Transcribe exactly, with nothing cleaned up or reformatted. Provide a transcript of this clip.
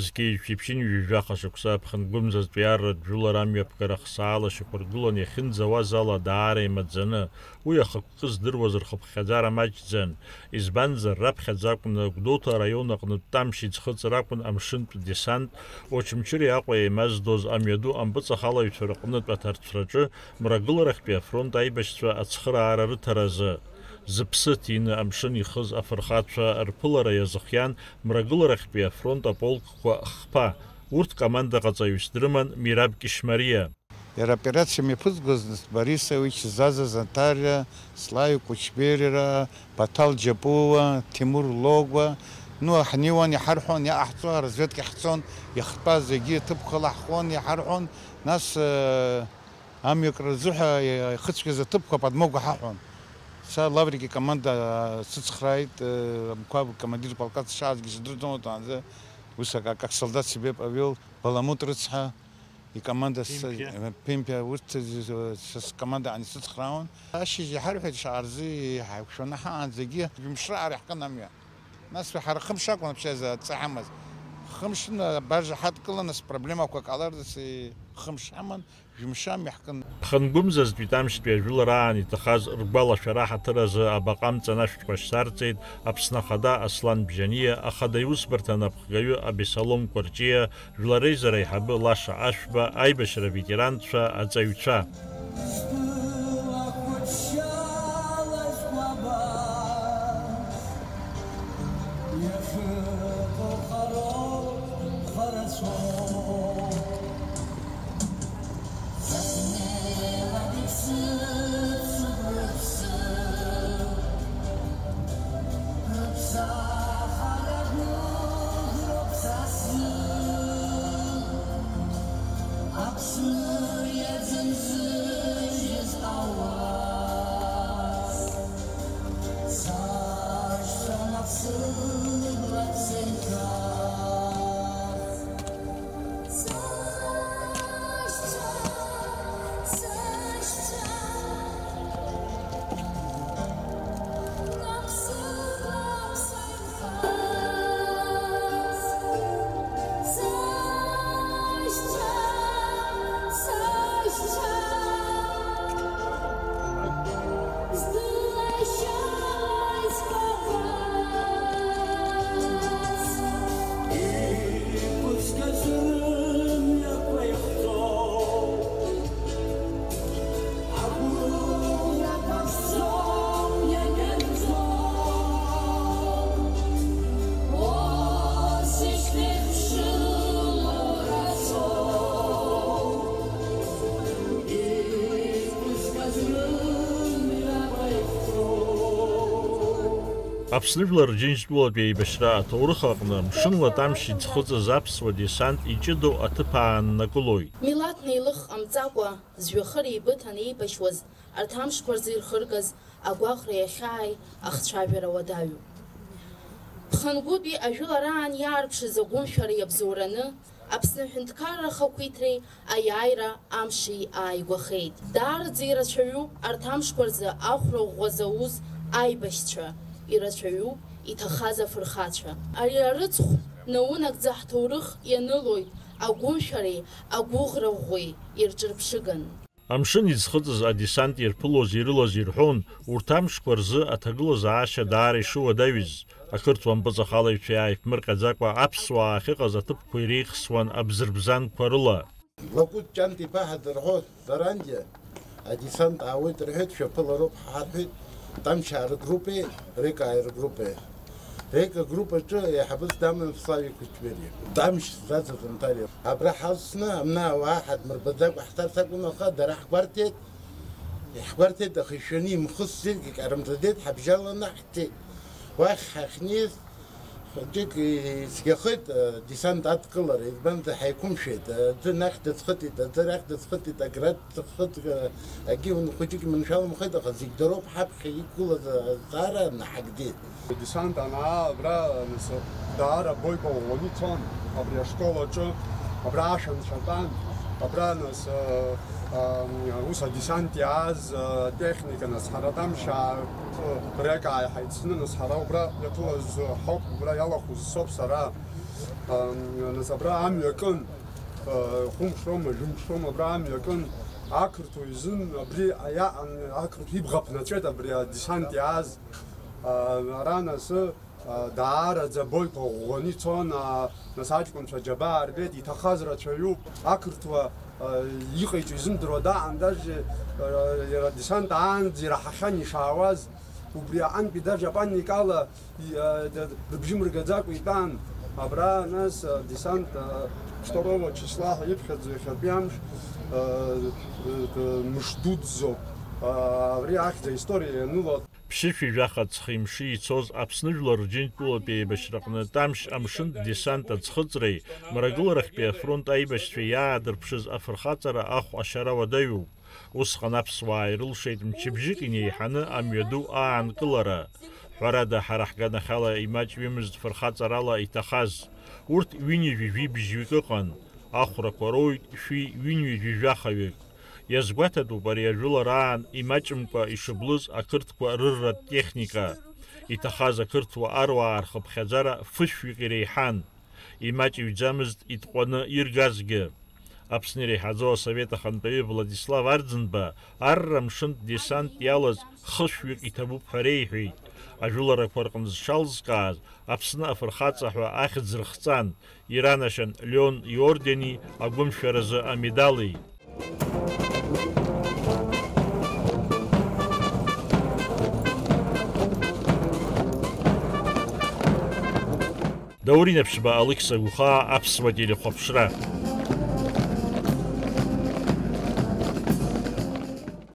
Зқьи жәшәи ԥшьынҩажәи жәаха шықәса аԥхын гәымзазтәи арратә жәылара амҩаԥгара ахсаала шьақәыргылан иахьынӡауаз ала даара имаӡаны, уи ахықәкы здыруаз рхыԥхьаӡара маҷӡан, избанзар, раԥхьаӡа акәны Гәдоуҭа араион аҟнытә Тамшь иӡхыҵра акәын амшынтә десант, Очамчыреи Аҟәеи еимаздоз амҩаду ампыҵахалаҩцәа рыҟнытә аҭарцәраҿы Мрагыларахьтәи афронт аибашьцәа ацхыраара рыҭаразы. Зыԥсы ҭины амшын ихыз афырхацәа рԥылара иазыхиан Мрагыларахьтәи афронт аполкқәа хԥа. Урҭ командаҟаҵаҩыс дрыман Мираб Кьышьмариа. Иара аоперациа мҩаԥызгоз Борисович, Заза Затариа, Слави Кучберера, Баҭал Џьапуа, Ҭемур Логәа, ну, ҳнеиуан, иҳарҳәон, иҟаҳҵо, аразведка ҳцон, иахтәаз зегьы ҭыԥқәала ҳхон, иҳарҳәон, нас, э, амҩакра рзыҳәа ихыҵәҟьаз аҭыԥқәа подмога ҳаҳәон. Са Лаврик икоманда сыцхрааит, э, амқәаб командир полка дшаазгьы сыздырӡомызт, анзы ус ак-, ак-, ак солдат себе повел, Баламут рыцҳа, икоманда с-, Ԥимпиа. Э, Ԥимпиа, урҭ, э, са скоманда ани сыцхраауан. Ашьыжь иҳарҳәеит, шаҟа рзы ҳаиқәшәаны ҳаанӡагьы, ҩымш раара иаҳкын амҩа. Нас ҳара хымш акәын аԥшьа азы адҵа ҳамаз. Хымш ны абаржа ҳадкыланы, спроблемақәа ҟаларц, э, хымш ҳаман, ҩымш амҩа ҳкын. Ԥхынгәымзазтәи Тамшьтәи ажәылараан иҭахаз ргәалашәара ҳаҭыр азы абаҟа амҵанашәҭқәа шьҭарҵеит Аԥсны Ахада Аслан Бжьаниа, ахада иусбарҭа анапхгаҩы Абесалом Кәарҷиа, жәлареизара аиҳабы Лаша Ашәба, аибашьра аветеранцәа, аҵаҩцәа. Аԥсны Жәлар Џьынџьтәылатәи аибашьра аҭоурых аҟны мшынла Тамшь иӡхыҵыз аԥсуа десант иҷыдоу аҭыԥ ааннакылоит. Милаҭ неилых ҟамҵакәа, зжәҩахыр еибыҭан еибашьуаз, арҭ амшқәа рзы ирхыргаз агәаҟра иахьааи ахцәажәара уадаҩуп. Ԥхынгәытәи ажәылараан иаарԥшыз агәымшәара иабзоураны, Аԥсны аҳәынҭқарра ахақәиҭреи аиааира амши ааигәахеит. Даараӡа ирацәаҩуп арҭ амшқәа рзы ахәра ӷәӷәа зауз аибашьцәа, ирацәаҩуп иҭахаз афырхацәа. Ари арыцхә наунагӡа ҳҭоурых ианылоит агәымшәареи агәыӷра ӷәӷәеи ирҿырԥшыган. Амшын иӡхыҵыз адесант ирԥылоз ирылаз ирҳәон, урҭ амшқәа рзы аҭагылазаашьа даара ишыуадаҩыз, ақырҭуа мпыҵахалаҩцәа иааиԥмырҟьаӡакәа аԥсуаа ахьыҟаз аҭыԥқәа иреихсуан абзырбзанқәа рыла. Лакәыт Ҷанҭ-иԥа ҳәа дырҳәо, Даранџьа, адесант аауеит рҳәеит, шәаԥылароуп ҳҳәеит, Тамшьаа ргруппеи Рекаа ргруппеи. Река группаҿы еиҳабыс даман Славик Кучбери. Тамшь Заза Зантариа. Абра ҳалсны, амна ауаа ҳадмырбаӡакәа ҳцарц акәын, аха дара ҳгәарҭеит. Иаҳгәарҭеит, аха ишәаны имхысзаргьы ҟарымҵаӡеит, ҳабжьаланы ҳцеит. Уахь ҳахьнеиз, хәыҷык ицәгьахеит, десант адкылара, избанзар, ҳаиқәымшәеит. Аӡәы анахь дыӡхыҵит, аӡәы арахь дыӡхыҵит, аград Хыҵга агьы хәыҷык иманшәаламхеит, аха зегь дароуп ҳаԥхьа иқәгылаз азҵаара наҳагӡеит. Десант анаа, абра, нас, даара абоиқәа ӷәӷәаны ицон, абри ашкол аҿы, абра ашәа нцәатәан, абра, нас, а, а, ус адесант иааз, а, атехника, нас, ҳара Тамшьаа, а, Рекаа ҳаицны, нас, ҳара убра иаԥылаз, а, ҳауп, убра иалахәыз соуп сара. Ам, нас абра амҩа кын, а, хәымш роума, жәымш роума абра амҩа кын, ақырҭуа изын абри аиаҟан, ақырҭуа ибӷа ԥнаҵәеит абри адесант иааз. А, ара насы, а, даараӡа абоиқәа ӷәӷәаны ицон, а, нас аҷкәынцәа аџьабаа рбеит, иҭахаз рацәаҩуп, ақырҭуа, а, иҟаиҵо изымдыруа даан, даже, а, иара адесант аанӡа ираҳахьан ишаауаз, убри аҟынтәи даже апанникала И-, а, д-, рыбжьы мыргаӡакәа итәан. Абра, нас, а, десант, а, второго числа ҳәа иԥхьаӡоу иахьатәи амш, а, д-, д-, мыш дуӡӡоуп. А, абри ахьӡ аисториа ианыло. Ԥшьышәи жәаха ҵхи мши ицоз Аԥсны жәлар Рџьынџьтәылатәи аибашьраҟны Тамшь амшынтә десант аӡхыҵреи Мрагыларахьтәи афронт аибашьцәеи иаадырԥшыз афырхаҵара ахә ашьара уадаҩуп. Усҟан аԥсуаа ирылшеит мчыбжьык инеиҳаны амҩаду аанкылара. Ҳәарада, ҳара ҳганахьала имаҷҩымызт фырхаҵарала иҭахаз. Урҭ ҩынҩажәи жәибжьҩык ыҟан, ахәрақәа роуит шәи ҩынҩажәи жәахаҩык. Иазгәаҭатәуп ари ажәылара аан имаҷымкәа ишыблыз ақырҭқәа рырратә техника. Иҭахаз ақырҭуа аруаа рхыԥхьаӡара фышәҩык иреиҳан. Имаҷыҩӡамызт итҟәаны иргазгьы. Аԥсны иреиҳаӡоу асовет ахантәаҩы Владислав Арӡынба арра мшынтә десант иалаз хышәҩык иҭабуп ҳәа реиҳәеит. Ажәыларақәа рҟны зҽалзкааз Аԥсны афырхаҵа ҳәа ахьӡ рыхҵан, иранашьан Леон иордени агәымшәаразы амедали. Даур Инаԥшьба, Алықьса Гәхаа, Аԥсуа телехәаԥшра.